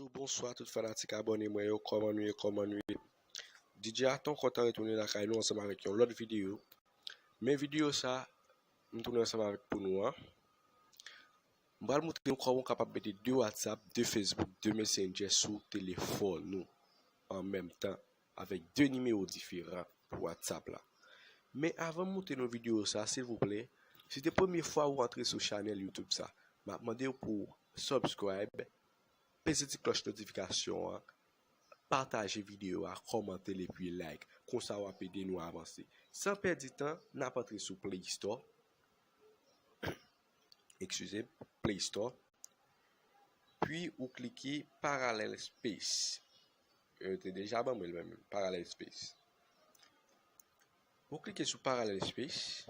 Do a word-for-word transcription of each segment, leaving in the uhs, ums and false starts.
Bonjou, bonswa tout fanatik abòne mwen yo, kòman nou ye, kòman nou ye? D J Aton kontan retounen lakay nou ansanm avèk yon lòt videyo. Men videyo sa, m tounen ansanm avèk pou nou an. M pral moutre nou kòman w kapab mete de WhatsApp, de Facebook, de Messenger sou telefòn ou an menm tan avèk de nimewo diferan pou WhatsApp la. Men avan m moutre nou videyo sa, silvouplè, si se premye fwa ou antre sou chanèl YouTube sa, m ap mande w pou w subscribe, peze ti klòch notifikasyon an, pataje videyo a, kòmante l epi like. Konsa w ap ede nou avanse. San pèdi tan, n ap antre sou Play Store. Eskize m, Play Store. Pi ou klike Parallel Space. Yo te deja ban mwen l menm, Parallel Space. Ou klike sou Parallel Space.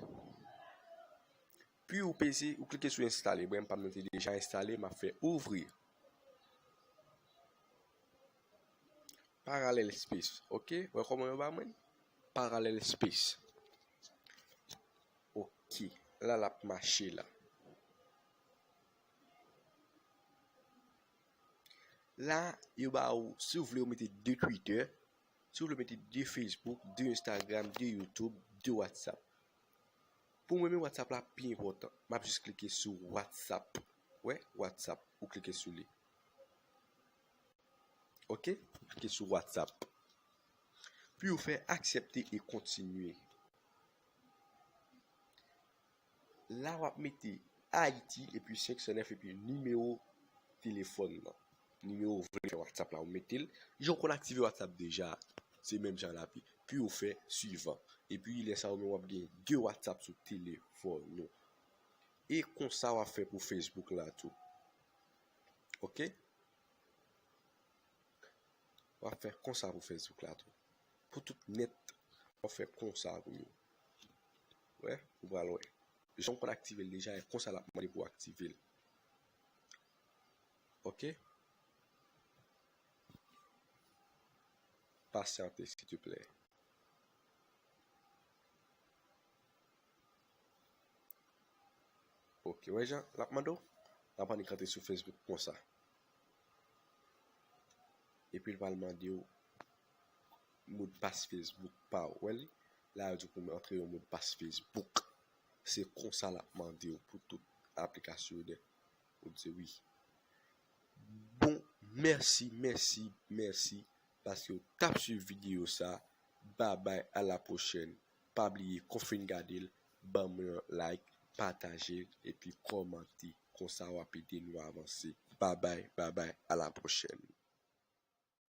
Pi ou peze, ou klike sou enstale. Bon, pa m nan te deja enstale, m ap fè ouvrir. Parallel Space, ok? Wè kòman yo ba mwen? Parallel Space. Ok, la l ap mache la. La, yo ba ou, si w vle, ou mete de Twitter, si w vle, mete de Facebook, de Instagram, de YouTube, de WhatsApp. Pou mwen, men WhatsApp la pi enpòtan. M ap jis klike sou WhatsApp. Wè, WhatsApp, ou klike sou li. Ok, klike sou WhatsApp. Pi ou fè aksepte e kontinye. La w ap mete Ayiti epi senk san nèf epi nimewo telefòn nan. Nimewo w vle fè WhatsApp la, ou mete l. Jan w konn aktive WhatsApp deja, se menm jan l ap ye. Pi ou fè swivan. Epi lè sa ou menm w ap gen de WhatsApp sou telefòn ou. E konsa w ap fè pou Facebook la tou. Ok? W ap fè konsa pou Facebook la tou. Pou tout nèt, w ap fè konsa pou yo. Wè, ou pral wè. Jan w konn aktive l deja, e konsa l ap mande pou w aktive l. Ok? Pasyante, silteplè. Ok, wè jan l ap mande w? L ap annik rantre sou Facebook konsa. Epi l pral mande w modpas Facebook pa w. Wè li? La yo di w pou antre yon modpas Facebook. Se konsa l ap mande w pou tout aplikasyon yo. Ou di wi. Bon, mèsi, mèsi, mèsi paske w t ap swiv videyo sa. Babay, a la pwochèn. Pa bliye, kon w fin gade l, ban mwen yon like, pataje l, epi kòmante. Konsa w ap ede nou avanse. Babay, babay, a la pwochèn.